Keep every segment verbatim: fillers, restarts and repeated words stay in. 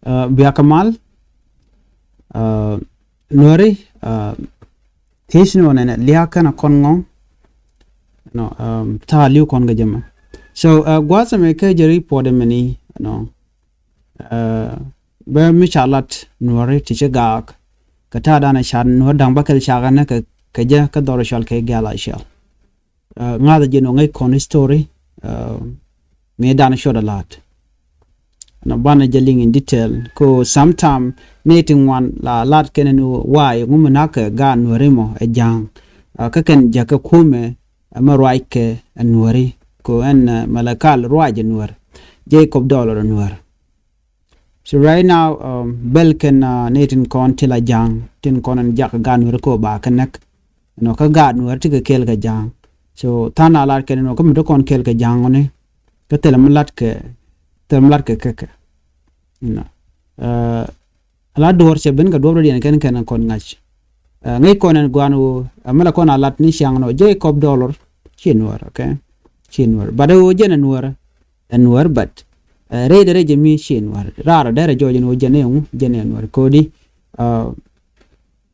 Bia kɛ mal nuäri thiec ni wä nɛnɛ liak kɛn a kɔn ŋɔŋ. Nɔ ta̱a̱ li̱w kɔn kɛ jɛ mɛ. So gua̱a̱th ɛmɛ kɛ jɛ ri puɔt ɛmɛ ni nɔ bɛ mi ca lat nuäri ti ci gaak kɛ ta̱a̱ danɛ ca nuäri da̱ŋ bä kɛl cakɛ nɛ kɛ jɛ kä dhɔr cɔal kɛ gɛl a cɔal. Ŋa̱th jɛ nɔ ŋäc kɔn history mi dan cuɔt a la̱t. Nɔ banɛ jɛ liŋ in detail ko sometime ni ti ŋuan la la̱t kɛn ni wa̱a̱ iŋu mi na̱k kɛ gaat nuäri mɔ ɛ ja̱a̱ŋ. Kä kɛn ja̱k kɛ kumɛ ɛmɛ ruac kɛ ɛ nuäri ko ɛn mɛlɛ kal ruac ɛ nuäri. Jacob Dollar ɛ nuäri. So right now bɛl kɛn ni tin kɔn ti la ja̱a̱ŋ tin kɔn ɛn jak gaat nuäri ko ba kɛ näk. Nɔ kä gaat nuäri ti kɛ kɛɛl kɛ ja̱a̱ŋ. So tha̱a̱ŋ na lat kɛn nɔ kä mi ti kɔn kɛɛl kɛ ja̱a̱ŋ ɔni kä thilɛ mi lat kɛ thilɛ mi lat kɛ kɛkɛ. Nɔ la duɔr cɛ ben kɛ duɔr dɔ̱diɛn kɛn kɛn kɔn ŋa̱c. Ŋäc kɔn ɛn gua̱a̱n ɣöö ɛmɛ la kɔn a lat ni ciaŋ nɔ Jacob Dollar ci nuäär, okay? Ci nuäär but ɣöö jɛn ɛ nuäär ɛ nuäär but rɛy dɛ rɛy jɛ mi ci nuäär raar dɛrɛ jɔɔc ɛn ɣöö jɛn ɛ ŋu jɛn ɛ nuäär kodi.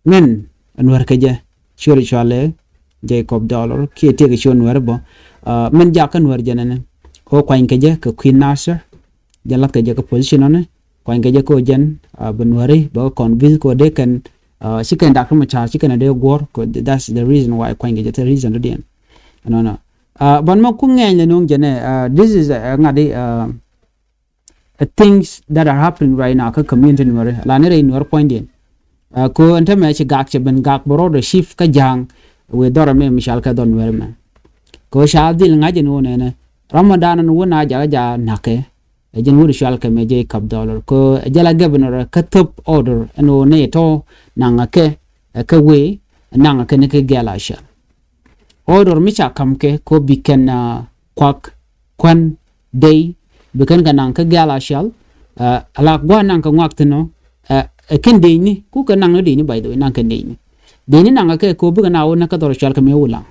Min nuäär kɛ jɛ ciöt cualɛ Jacob Dollar kiɛ tiek ciöt nuäär bɔ. Min jakä nuäär jɛ nɛnɛ kɛ kuany kɛ jɛ kɛ Queen Nasser. Jɛ lath kɛ jɛ kɛ position ɔnɛ kuany kɛ jɛ kɛ jɛn bɛ nuäri bɛ kɛ convince kɛ dee kɛn ci kɛn dak kä mɛ ca ci kɛn dee guɔr kɛ that's the reason why kuany kɛ jɛ the reason to diɛn. Nɔnɔ ban mɛ ku ŋɛny lɛ nuŋ jɛ nɛ this is ŋa̱di. Things that are happening right now kä community nuäri la ni rɛy nuäri puɔ̱nydiɛn. Ko ɛn tämɛ ci gak cɛ ben gak bɛ rɔɔdɛ shift kä ja̱a̱ŋ. Wëë dhɔrɛ mɛ mi cal kɛ dhɔr nuäri mɛ ko ca dhil ŋa̱c ɛn wä nɛnɛ Ramadan ɛn wä na jakä ja na̱kɛ. Ɛ jɛn wä di cual kɛ mɛ Jacob Dollar ko ɛ jɛ la governor kä thop order ɛn wä nɛ tɔ naŋ kɛ ɛ kɛ wëë naŋ kɛ ni kɛ gɛl a cɛl. Order mi ca ka̱m kɛ ko bi kɛn kuak kuän dey bi kɛn kɛ naŋ kä gɛl a cɛl. Ala gua̱a̱ naŋ kɛ ŋuak thin ɔ ɛ kɛn dey ni ku kɛ naŋ ni dey ni by the way naŋ kɛn dey ni dey ni naŋ kɛ ko bikɛ na wä nɛ kä dhɔr cual kɛ mɛ wulaŋ.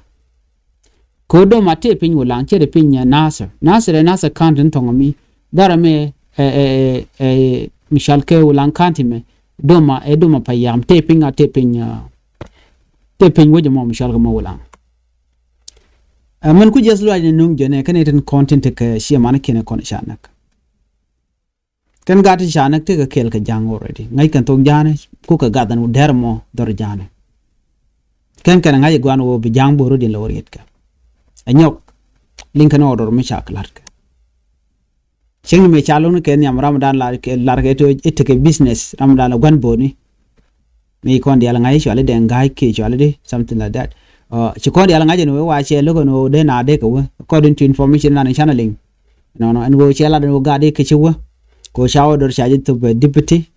Ko doma tëë piny wulaŋ cɛ de piny Nasir Nasir ɛ Nasir County ni thɔŋ mi dhɔr mɛ mi cual kɛ wulaŋ County mɛ doma ɛ doma pa yam tëë piny a tëë piny. Tëë piny wecɛ mɔ mi cual kɛ mɛ wulaŋ. Ɛ mɛn ku jiɛth luac ni nuŋ jɛnɛ kɛn itin kɔn tin tekɛ ciɛ man kiɛn kɔn ca näk. Kɛn gat ti ca näk tekɛ kɛɛl kɛ ja̱a̱ŋ already ŋäc kɛn thok ja̱a̱ni ku kɛ gat ɛn dɛr mɔ dhɔr ja̱a̱ni. Kɛn kɛn ŋa̱c iguan wä bi ja̱a̱ŋ bo̱o̱r rot in lɛ wä rietkɛ. Ɛ nyɔk liŋ kɛn order mi ca kɛ la̱tkɛ. Cieŋ ni mëë ca lo̱ŋ ni kɛ nhiam Ramadan lar kɛ lar kɛ to itekɛ business Ramadan la gua̱n bo̱o̱ni. Mi kɔn dial ŋa̱c cuali dɛŋ ga̱a̱c kiɛ cuali di something like that. Ci kɔn dial ŋa̱c ɛn wee wa cɛ lo̱k ɛn wee dee na dee kɛ wee according to information nan channeling. Nɔnɔ ɛn wee cɛ lat ɛn wee gat di kɛ ci wee. Ko ca wee dor ca ji̱ thop deputy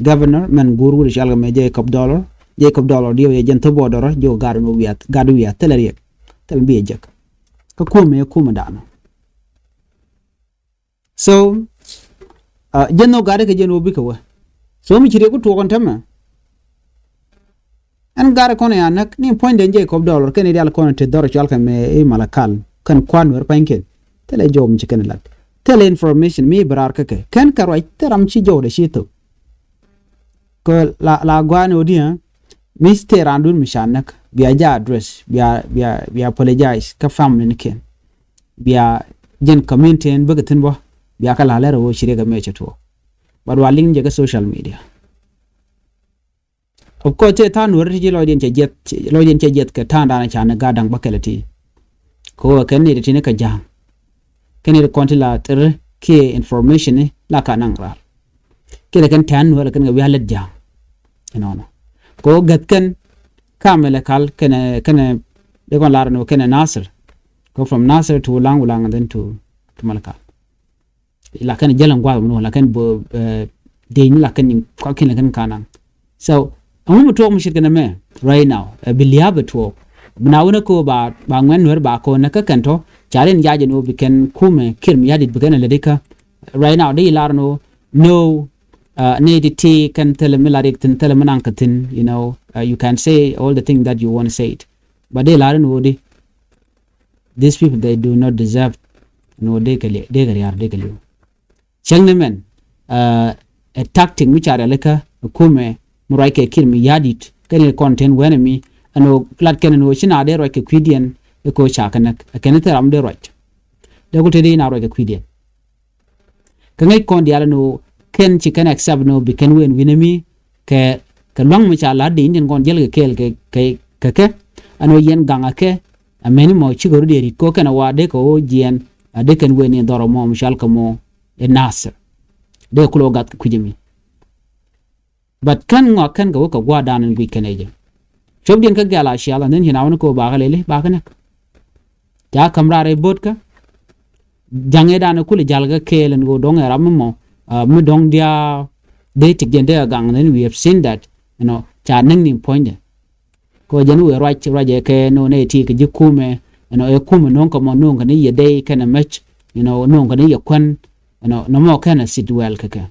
governor mɛn guur wut cual kɛ mɛ Jacob Dollar. Jacob Dollar diɛ wee jɛn thop wee dor ji̱ wee gat ɛn wee wiath gat wiath thilɛ riɛk. Thilɛ bi ɛ jek. Kä kumɛ kumɛ danɔ. So jɛn nhök gatdɛ kɛ jɛn wä bikɛ wä. So mi ci riɛk ku tuɔk ɛn tämɛ. Ɛn gatdɛ kɔn ya näk ni puɔ̱ny den Jacob Dollar kɛn i̱ dial kɔn te dhɔr cual kɛ mɛ i̱ Malakal kɛn kuan nuɛr pa̱nykiɛn. Thilɛ jɔw mi ci kɛn lat thilɛ information mi bi raar kä kɛ kɛn kɛ ruac thil ram ci jɔw dɛ ci thok. Kɛ la la gua̱a̱n odi mi thil raan dun mi ca näk bia ja address bia bia bia apologize kä family ni kiɛn. Bia jɛn community in bikɛ thin bä bia kä la lɛr wä ci riɛk ɛmɛ cɛ tuɔɔk. But wa liŋ jɛ kä social media. Of course tëë tha̱a̱ŋ nuɔ̱ri ti ci lɔcdiɛn cɛ jiɛth lɔcdiɛn cɛ jiɛth kɛ ta̱a̱ŋ da̱a̱n ca ni gat da̱ŋ bä kɛlɛ ti. Kɛ ɣöö kɛn ni ti ti ni kɛ ja̱a̱ŋ. Kɛn ni ti kɔn ti la thir kiɛ information ni la ka naŋ raar. Kiɛ lɛ kɛn tɛ̈ɛ̈n nuɔ̱ri kɛn kɛ wi̱i̱ a lät ja̱a̱ŋ. Inɔnɔ kɛ ɣöö gäth kɛn kamɛ lɛ kal kɛnɛ kɛnɛ dee kɔn lar ni wä kɛnɛ Nasir. Kɛ from Nasir to Wulaŋ Wulaŋ and then to to Malakal. Lakin jɛl in guath munu lakin bo deni lakin in kwakin lakin kanan. So amu mi tuɔk mi shit kɛnɛ mɛ right now ɛ bi liab ɛ tuɔk. Bina wunɛ ko ba ba ŋuɛn nuɛr ba ko nɛ kä kɛn tɔ ca rin jaji ni wä bi kɛn kumɛ kir mi yadit bi kɛn ɛ lɛ di kä. Right now di lar ni wä no ni di ti kɛn thilɛ mi lar rik thin thilɛ mi naŋ kä thin you know you can say all the thing that you want to say it. But di lar ni wä di these people they do not deserve. Ni wä di kɛ liɛ di kɛ riar di kɛ liw. Cäŋ ni mɛn ɛ tactic mi ca rialikä ɛ kumɛ mi ruac kɛ Kiir Mayardit kɛn i̱ kɔn tin wɛnɛ mi ɛn ɣöö lat kɛn ɛn ɣöö ci na dee ruac kɛ kui̱diɛn ɛ kɛ ɣöö ca kɛ näk ɛ kɛn i̱ thil ram dee ruac. Dee ku te dee na ruac kɛ kui̱diɛn. Kɛ ŋäc kɔn diaal ɛn ɣöö kɛn ci kɛn accept ɛn ɣöö bi kɛn wen wi̱nɛ mi kɛ kɛ lua̱ŋ mi ca la̱t di in tin kɔn jiɛl kɛ kɛɛl kɛ kɛ kɛ kɛ ɛn ɣöö yɛn gaŋ ɛ kɛ. Ɛ mɛni mɔ cikɛ rut yɛ rit kɛ ɣöö kɛn ɛ wa dee kɛ ɣöö jiɛn ɛ dee kɛn wen in dhɔr ɛ mɔ mi cɔal kɛ mɔ ɛ Nasir. Dee kulɛ ɣöö gath kɛ kui̱c ɛmi. But kɛn ŋɔak kɛn kɛ wä kɛ gua̱a̱r dan in guic kɛn ɛ jɛ. Cop diɛn kä gɛl a cial and then ci na wä ni kɛ wä bakɛ lɛli bakɛ nɛk. Ca käm raar ɛ bo̱t kä ja̱ŋ ɛ dan ɛ kulɛ jal kɛ kɛɛl in kɛ wä dɔ̱ŋ ɛ ram mi mɔ mi dɔ̱ŋ dia dee tik jɛn dee ɛ gaŋ and then we have seen that you know ca näk ni puɔ̱nydɛ. Kɛ jɛn wëë ruac ruac ɛ kɛ no̱o̱ŋ ɛ ti kɛ ji̱ kumɛ you know ɛ kumɛ no̱o̱ŋ kɛ mɔ no̱o̱ŋ kɛ ni yɛ dee kɛn ɛ mec you know no̱o̱ŋ kɛ ni yɛ kuän you know nɔmɔ kɛn ɛ sit well kɛ kɛ.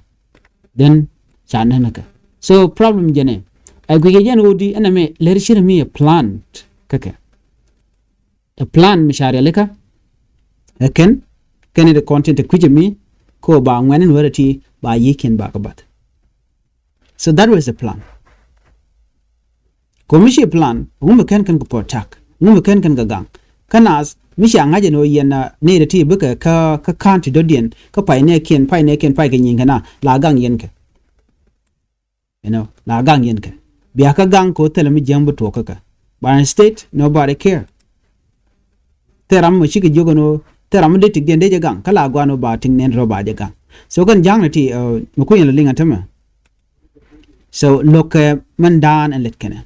Then ca nɛn kɛ. So problem jɛn ɛ ɛ guic ɛ jɛn ɣöö di ɛn ɛmɛ lɛr ci rɛ mi ɛ plan kɛ kɛ. Ɛ plan mi ca rialikä ɛ kɛn kɛn ɛ di content ɛ kui̱c ɛ mi kɛ ɣöö ba ŋuɛn in wärɛ ti ba yi̱i̱kiɛn ba kɛ bath. So that was the plan. Kɛ mi ci plan ŋu mi kɛn kɛn kɛ protect ŋu mi kɛn kɛn kɛ gaŋ. Kä naath mi ci a ŋa̱c ɛn ɣöö yɛn nɛy ti bikɛ kä kä county dɔ̱diɛn kä pay nɛɛkiɛn pay nɛɛkiɛn pay kɛ nyiŋ kɛ na la gaŋ yɛn kɛ. You know la gaŋ yɛn kɛ bia kä gaŋ kɛ ɣöö thilɛ mi jiäŋ bi tuɔɔk kä kɛ. But instead nobody care. Thil ram mɔ cikɛ jiök ɛn ɣöö thil ram mi dee tikdiɛn dee jɛ gaŋ kä la gua̱a̱n ɣöö ba tik nɛn rɔ ba jɛ gaŋ. So kɛn ja̱a̱ŋ ni ti mi kui̱n la liŋ ɛn tämɛ. So lo̱kɛ mɛn da̱a̱n ɛn lɛt kɛnɛ.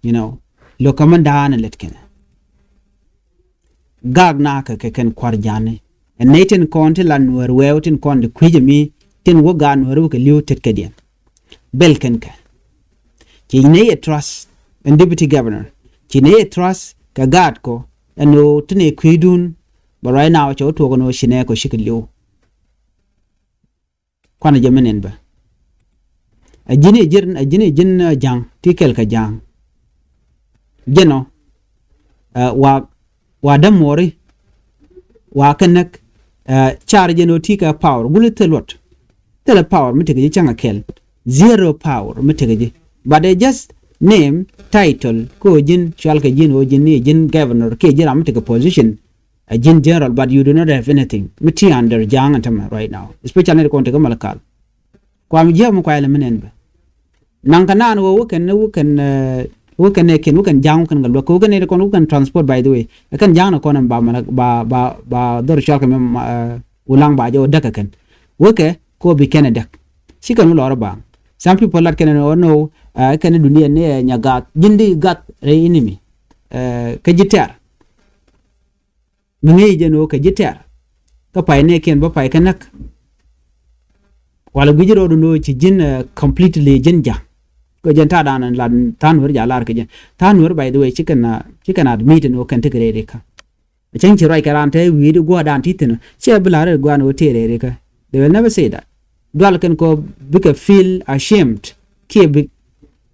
You know lo̱kɛ mɛn da̱a̱n ɛn lɛt kɛnɛ. Gak na kɛ kɛ kɛn kua̱r ja̱a̱ni ɛn nɛy tin kɔn ti la nuäär wɛɛw tin kɔn di kui̱c ɛmi tin wä gaat nuäär wä kɛ li̱w tet kɛ diɛn. Bɛl kɛn kɛ ci nɛy ɛ trust ɛn deputy governor ci nɛy ɛ trust kɛ gaat kɔ ɛn ɣöö ti nɛy kui̱dun. Bɛ ruac na wä cɛ wä tuɔk ɛn ɣöö ci nɛy kɔ cikɛ li̱w. Kuanɛ jɛ mi nɛn bä. A ji̱n i̱ ji̱n a ji̱n i̱ ji̱n ja̱a̱ŋ ti kɛl kɛ ja̱a̱ŋ. Jɛn ɔ wa wa dämuɔri wa kɛ näk. Car jɛn ɔ ti kɛ power guli thil luɔt. Thilɛ power mi tekɛ ji̱ cäŋ a kɛl. Zero power mi tekɛ ji̱. But ɛ just name title kä ɔ ji̱n cual kɛ ji̱n ɔ ji̱n ni ji̱n governor kiɛ ji̱n ram mi tekɛ position. A ji̱n general but you do not have anything mi ti under ja̱a̱ŋ ɛn tämɛ right now especially ni kɔn tekɛ Malakal. Kuam jiäk mi kuay lɛ mi nɛn bä. Naŋ kɛ naan ɣöö wä kɛn wä kɛn wä kɛn nɛ kiɛn wä kɛn ja̱a̱ŋ wä kɛn kɛ luäk kɛ wä kɛn nɛ kɔn wä kɛn transport by the way. Ɛ kɛn ja̱a̱ŋ nɛ kɔn ɛn ba mɛ ba ba ba dhɔr cual kɛ mɛ wulaŋ ba jɛ wä däk kɛ kɛn. Wä kɛ kɛ wä bi kɛn ɛ däk. Ci kɛn wä lɔr ɛ baaŋ. Some people lat kɛn ɛ nɔ nɔ ɛ kɛn ɛ dunia ni ɛ nya gath ji̱n di gath rɛy inimi. Ɛ kɛ ji̱ tɛr. Mi ŋäc jɛn ɣöö kɛ ji̱ tɛ̈r kä pay nɛɛkiɛn bä pay kä näk. Walɛ gui̱ci rɔɔdun ɣöö ci ji̱n completely ji̱n ja̱. Kɛ jɛn ta̱a̱ dan la tha̱a̱ŋ nuäär ja̱ lar kɛ jɛn ta̱a̱ŋ nuäär by the way ci kɛn ci kɛn admit ni ɣöö kɛn tekɛ rɛy rikä. Cäŋ ci ruac kɛ raan te wi̱i̱di gua̱a̱r dan ti thi̱n cɛ bi la̱r gua̱a̱n ɣöö tëë rɛy rikä. They will never say that. Dual kɛn kɔ bikɛ feel ashamed kiɛ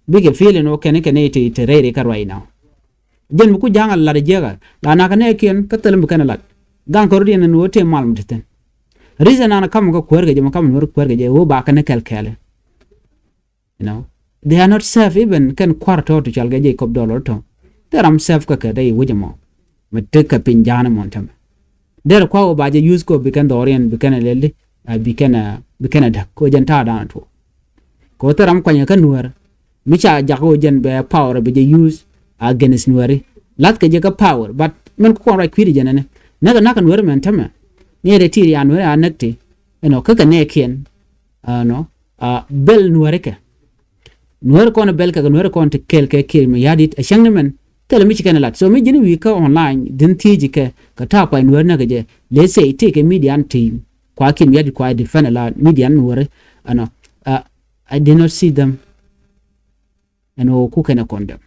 bikɛ feel ni ɣöö kɛn kɛn i̱ ti rɛy rikä right now. Jɛn mi ku ja̱a̱ŋ a lat a jiäkä la nakä nɛɛkiɛn kä thil mi kɛn a lat. Gaŋ kɛ rot yɛn ɛn ɣöö tëë mal mi ti thi̱n. Reason an a ka̱m kä kuäär kɛ jɛ mi ka̱m nuɔ̱r kuäär kɛ jɛ ɣöö ba kɛn kɛl kɛɛl. You know they are not safe even kɛn kua̱r tɔ̱ ti cɔal kɛ jɛ kɔp dɔlɔr tɔ̱. Thil ram safe kä kɛ dee i̱ wec ɛmɔ. Mi ti kɛ piny ja̱a̱n ɛmɔ tämɛ. Derɛ kua̱r ɣöö ba jɛ use kɔ bi kɛn dhɔriɛn bi kɛn a lɛl di bi kɛn a bi kɛn a däk kɛ ɣöö jɛn ta̱a̱ da̱a̱n a tuɔɔk. Kɛ ɣöö thil ram kuanyɛ kä nuäär mi ca jak ɣöö jɛn bɛ power bi jɛ use against nuääri. La̱thkɛ jɛ kä power but min ku kɔn ruac kui̱dɛ jɛn ɛnɛ. Näk ɛ na̱k ɛ nuääri mɛn tämɛ. Ni ɛ dee ti̱i̱t ya nuääri a näk ti ɛnɔ kä kɛ nɛɛkiɛn. Ɛnɔ bɛl nuääri kɛ nuääri kɔn ɛ bɛl kɛ kɛ nuääri kɔn ti kɛɛl kɛ Kiir Mayardit ɛ cäŋ ni mɛn. Thilɛ mi ci kɛn ɛ lat so mi ji̱n wi̱i̱ kä online di̱n thiec kɛ kɛ ta̱a̱ kuay nuääri näk ɛ jɛ. Let's say tëëkɛ media ni ti kua Kiir Mayardit kua defend a la media ni nuääri. Ɛnɔ I did not see them. Ɛn ɣöö ku kɛn ɛ condemn.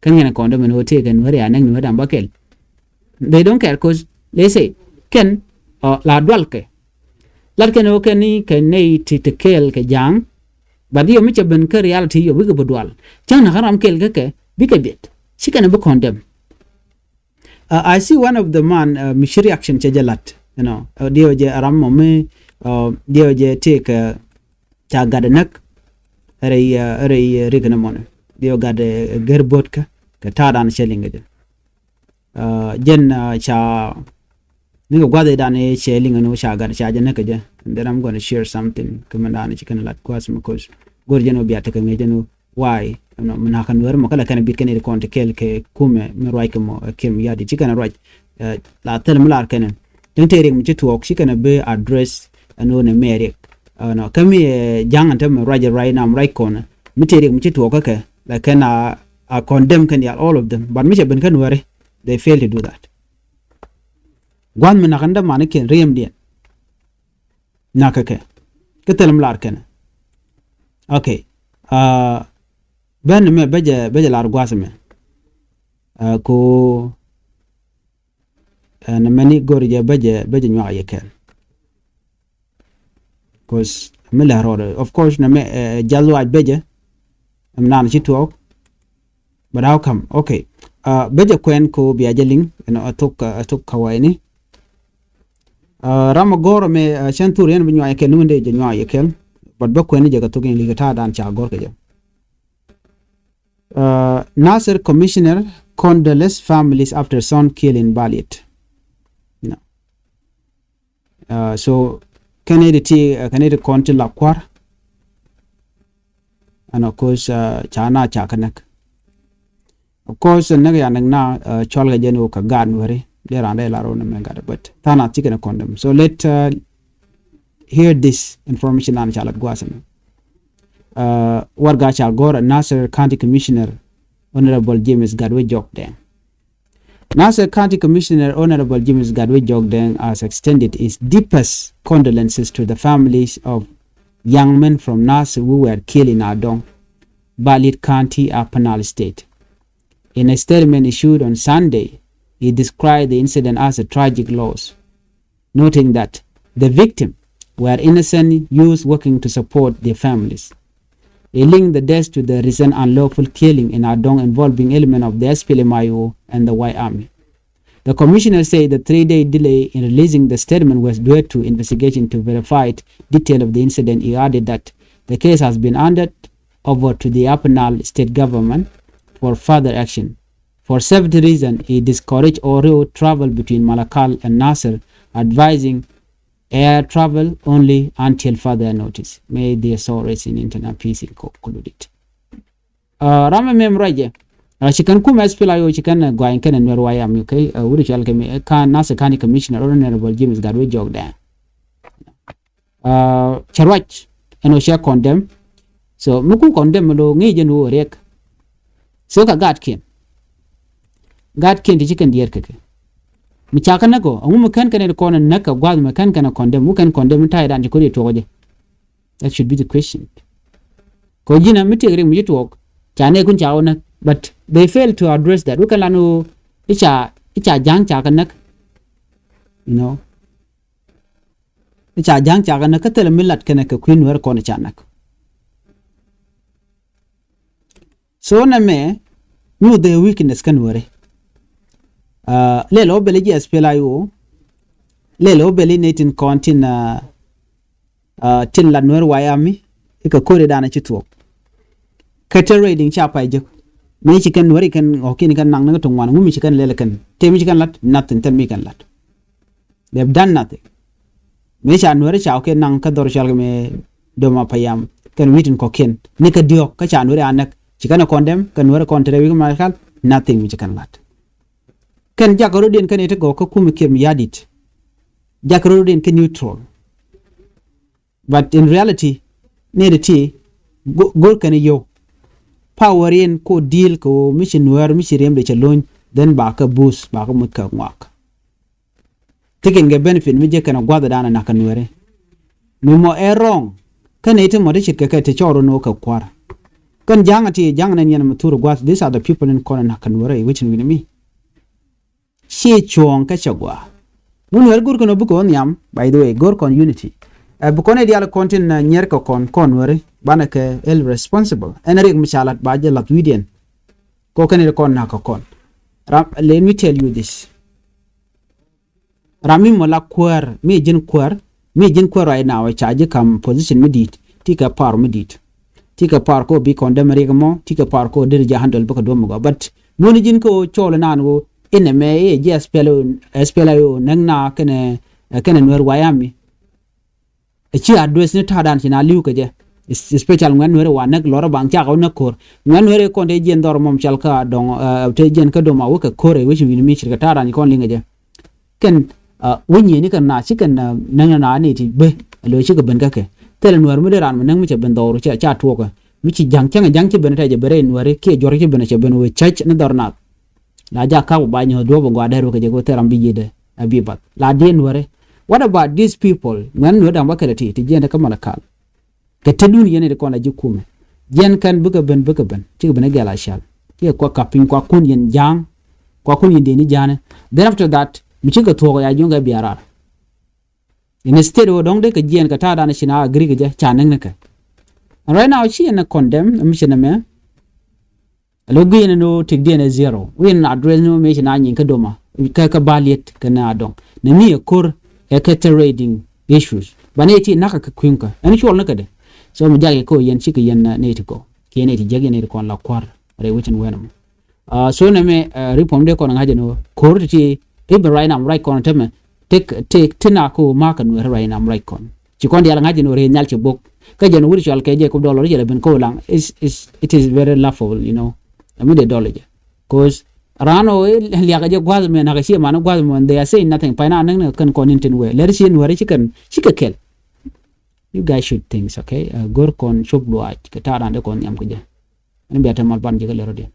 Kɛn kɛn ɛ condemn ɛn ɣöö tëëkɛ nuääri a näk nuääri da̱ŋ bäkɛl. They don't care cause they say kɛn la dualkɛ. Lat kɛn ɣöö kɛn ni kɛ nɛy ti te kɛɛl kɛ ja̱a̱ŋ. But yɔ mi cɛ ben kä reality yɔ bikɛ bi dual cäŋ nakä ram kɛɛl kä kɛ bikɛ biɛt. Ci kɛn ɛ bi condemn. I see one of the man mi ci reaction cɛ jɛ lat. You know diɛ wä jɛ ram mɔ mi Diɛw jɛ tëëkɛ ca gat ɛ näk rɛy rɛy rik ni mɔni. Diɛw gat ɛ gɛr böötkä kɛ ta̱a̱ dan cɛ liŋ kɛ jɛ. Jɛn ca ni kɛ gua̱th idan i̱ cɛ liŋ ni ca gat ca jɛ näk kɛ jɛ. And then I'm gonna share something kɛ mɛn dan ci kɛn lat gua̱th mi kos go̱r jɛn wä bia tekɛ ŋi̱ jɛn wä. Why? Ɛnɔ mi nakä nuɛr mɔ kɛ la kɛn bit kɛn iri kɔn ti kɛl kɛ kumɛ mi ruac kɛ mɔ ɛ kiɛm yadi ci kɛn ruac. La thil mi lar kɛn tin te rik mi ci tuɔɔk ci kɛn bi address ɛn wä ni mɛ rik. Ɛnɔ kɛ mi ɛ ja̱ŋ ɛn te mi ruac ruac nam ruac kɔn mi te rik mi ci tuɔɔk kɛ kɛ la kɛn a condemn kɛn yal all of them, but mi cɛ ben kɛn wɛri they fail to do that. Gua̱n mi nakä ni dämani kiɛn riɛm diɛn. Nakä kɛ kɛ thil mi lar kɛn. Okay. Bɛn mɛ bɛ jɛ bɛ jɛ lar gua̱th mɛ. Ko nɛ mɛni go̱r jɛ bɛ jɛ bɛ jɛ nyuak yɛ kɛl. Cause mi lɛ rɔɔd of course nɛ mɛ jal wac bɛ jɛ. Ɛm nan ci tuɔɔk. But how come? Okay. Bɛ jɛ kuɛn ko bia jɛ liŋ ɛn a thok a thok kawai ni. Ram a gɔr mɛ cɛn thur yɛn bi nyuak yɛ kɛl ni wendɛ jɛ nyuak yɛ kɛl. But bɛ kuɛn ni jɛ kɛ thok in likä ta̱a̱ dan ca gɔr kɛ jɛ. Nasir commissioner condoles families after son kill in Balit. So kɛn iti ti kɛn iti kɔn ti la kuar. And of course ca na ca kɛ näk. Of course näk ya näk na cual kɛ jɛn wä kɛ gaat nuɛri dee ran dee la rɔ ni mɛ gat but than a ti kɛn kɔn dɛm. So let hear this information an ca lat guasɛ mɛ. Warga ca gɔr a Nasir County Commissioner Honorable James Gatwe Jok Deng. Nasir County Commissioner Honorable James Gatwe Jok Deng has extended his deepest condolences to the families of young men from Nasir who were killed in Adong, Balit County, Upper Nile State. In a statement issued on Sunday, he described the incident as a tragic loss, noting that the victim were innocent youths working to support their families. He linked the death to the recent unlawful killing in Adong involving element of the S P L M I O and the White Army. The commissioner said the three-day delay in releasing the statement was due to investigation to verify detail of the incident. He added that the case has been handed over to the Upper Nile state government for further action. For safety reason, he discouraged all road travel between Malakal and Nasir, advising air travel only until further notice. May their soul rest in eternal peace, he concluded. Ram ɛmɛ mi ruacɛ ci kɛn kum S P L M I O ci kɛn guany kɛn Nuer White Army, okay. Wuri cual kɛ mi kan Nasir County Commissioner Honorable James Gatwe Jok Deng. Cɛ ruac ɛn ɔ cɛ condemn. So mi ku condemn lo ŋi̱i̱c jɛn wä riɛk. So ka gaatkiɛn gaatkiɛn ti ci kɛn diɛɛr kɛ kɛ mi ca kɛ näk ɔ aŋu mi kɛn kɛn ɛ kɔn ɛ näk kɛ gua̱th mi kɛn kɛn ɛ condemn wä kɛn condemn mi ta̱yɛ dan ci ko̱r yɛ tuɔk jɛ. That should be the question. Kɔ ji̱n a mi tiek rik mi ci tuɔɔk ca nɛɛkun ca wä näk but they fail to address that. Wä kɛn lan wä i̱ ca i̱ ca ja̱ŋ ca kɛ näk. You know, i̱ ca ja̱ŋ ca kɛ näk kä thilɛ mi lat kɛnɛ kɛ kui̱ Nuɛr kɔn i̱ ca näk. So nɛ mɛ nyuth dee weakness kä Nuɛri. Lɛl ɔ bɛl i̱ jiɛ S P L M I O. Lɛl ɔ bɛl i̱ nɛ tin kɔn tin tin lat Nuɛr White Army i̱ kɛ ko̱ri danɛ ci thuɔ̱k. Kɛ te rɛy diŋ ca pay jek mëë ci kɛn Nuɛri kɛn ɣɔ̱kiɛn kɛn naŋ ni kɛ tuŋ wan ŋumi ci kɛn lɛl kɛn te mi ci kɛn lat nothing thil mi kɛn lat. They have done nothing. Mëë ca Nuɛri ca ɣɔ̱kiɛn naŋ kä dhɔr cɔal kɛ mëë dom a payam kɛn wi̱i̱ tin kɔ̱kiɛn ni kɛ diɔ̱k kä ca Nuɛri a näk ci kɛn ɛ condemn kɛ Nuɛri kɔn te rɛy wi̱i̱ kɛ mal kal nothing mi ci kɛn lat. Kɛn jakä rɔ̱diɛn kɛn i̱ ti gɔ̱k kä kumɛ kiɛm ya̱di̱t. Jakä rɔ̱diɛn kɛn neutral. But in reality nɛy ti ti go̱r kɛn i̱ yio̱w power in ko deal kɛ ɣöö mi ci Nuɛɛr mi ci riɛmdɛ cɛ lo̱ny then ba kɛ boost ba kɛ muc kɛ ŋuak. Ti kɛn kɛ benefit mi jek kɛn a gua̱th dan a nak kɛ Nuɛɛri. Mi mɔ ɛ wrong. Kɛn i̱ ti mɔ ti ce̱tkɛ kɛ ti cɔɔr in ɣöö kɛ kua̱r. Kɛn ja̱ŋ a ti ja̱ŋ nɛn yɛn mi thur gua̱th, these are the people in kɔn a nak kɛ Nuɛɛri, which in wi̱ni mi. Ciɛ cuɔ̱ɔ̱ŋ kä cɛ gua̱a̱. Ŋun Nuɛɛri go̱r kɛn ɔ bikɛ ɣän nhiam, by the way, go̱r kɔn unity. Ɛ bi kɔn ɛ diaal kɔn tin nyier kɛ kɔn kɔn Nuɛɛri banɛ kɛ held responsible. Ɛn riɛk mi ca lat ba jɛ lath wi̱diɛn. Kɔ kɛn ɛ kɔn nak kɛ kɔn. Ram, let me tell you this. Ram mi mɔ la kuäär mi ji̱n kuäär. Mi ji̱n kuäär right now ca ji̱ kam position mi di̱i̱t, ti kɛ power mi di̱i̱t. Ti kɛ power kɛ ɣöö bi condemn riɛk ɛmɔ, ti kɛ power kɛ ɣöö deri jɛ handle bä kɛ duɔ̱p mi gɔaa. But muɔ̱ni ji̱n kɛ ɣöö cɔɔl inan ɣöö inɛ mɛ i̱ ji̱ SPLA, SPLA-IO näk na kɛnɛ, kɛnɛ Nuɛr White Army. Ɛ ci address ni ta̱a̱dan ci na li̱w kɛ jɛ. Especially ŋuɛ̈t Nuɛri wa näk lɔrä baŋ cakɛ wä näk ko̱r. Ŋuɛ̈t Nuɛri kɔn te jiɛn dhɔr mɔm cal kä dɔŋ, eh, te jiɛn kä dom a wä kɛ ko̱r ɛ wec wi̱ni mi cirkɛ ta̱a̱dan ci kɔn liŋ kɛ jɛ. Kɛn, eh, wä nyieni kɛn na ci kɛn, eh, näŋ na ni ti bä. Lo cikɛ ben kä kɛ. Thilɛ Nuɛr mi dee ran mi näŋ mi cɛ ben dhɔr ca, ca tuɔkɛ. Mi ci ja̱ŋ cäŋ ja̱ŋ ci ben tɛ jɛ ben rɛy Nuɛri kiɛ juɔr ci ben cɛ ben wee cäc ni dhɔr nath. La ja kak ba nyɔk duɔp gɔaa dɛr wä kɛ jɛ kɛ thil ram bi yiëëdɛ a bi bath. La diɛn Nuɛri. What about these people? Ŋuɛ̈n Nuɛri da̱ŋ bä kɛlɛ ti, ti jiɛn te kä Malakal. Kɛ te dun yɛn ti kɔn la ji̱ kumɛ. Jiɛn kɛn bikɛ ben, bikɛ ben. Cikɛ ben a gɛl a cäl. Cikɛ kua kap piny kua kun yɛn ja̱a̱ŋ. Kua kun yɛn dee ni ja̱a̱ni. Then after that, mi cikɛ thuɔk ya jiɔŋ kɛ biarar. Instead ɣöö dɔ̱ŋ dee kɛ jiɛɛn kɛ ta̱a̱dan ci na agree kɛ jɛ ca näk ni kɛ. And right now ci yɛn ɛ condemn, mi ci nɛ mɛ. Lo gui̱n ni ɣöö tik diɛn ɛ zero. Wi̱n address ni ɣöö mëë ci na nyin kä doma. Kä, kä baliet kɛ na dɔ̱ŋ. Ni mi ɛ ko̱r ɛ kɛ te raiding issues. Ba ni ti nakä kɛ kui̱ŋ kä. Ɛn cuɔl ni kɛ dɛ. So mi jakɛ kɛ ɣöö yɛn cikɛ yɛn, uh, ni ti kɔ. Kiɛ ni ti jek yɛn ni ti kɔn la kua̱r. Rɛy wecin wɛn mɔ. Uh, so nɛ mɛ, uh, ripɔm dee kɔn ŋa̱c ɛn ɣöö ko̱r ti ti i̱ bɛ right now right kɔn tämɛ. Tëk, tëk, ti na ko ma̱a̱ kɛ Nuɛri right now right kɔn. Ci kɔn diaal ŋa̱c ɛn ɣöö rɛy nhial ci bok. Kä jɛn wut cɔal kɛ jɛ kup dɔlɔ cɛ lɛ ben ko̱ laŋ. Is, is, it is very laughable, you know. Ɛmi dee dɔlɔ jɛ. 'Cause raan ɣöö i̱ liakɛ jɛ gua̱th mɛ nakä ci man gua̱th mɛ, they are saying nothing. Pay na näk ni kɛn kɔn in tin wee. Lɛr ci Nuɛri ci kɛn, ci kɛ kɛl. You guys should think, okay? Uh, go̱r kɔn cop luaac kɛ ta̱a̱ raan dee kɔn nhiam kɛ jɛ. Ɛn bia te mal ban jɛ kɛ lɛr rɔ diɛn.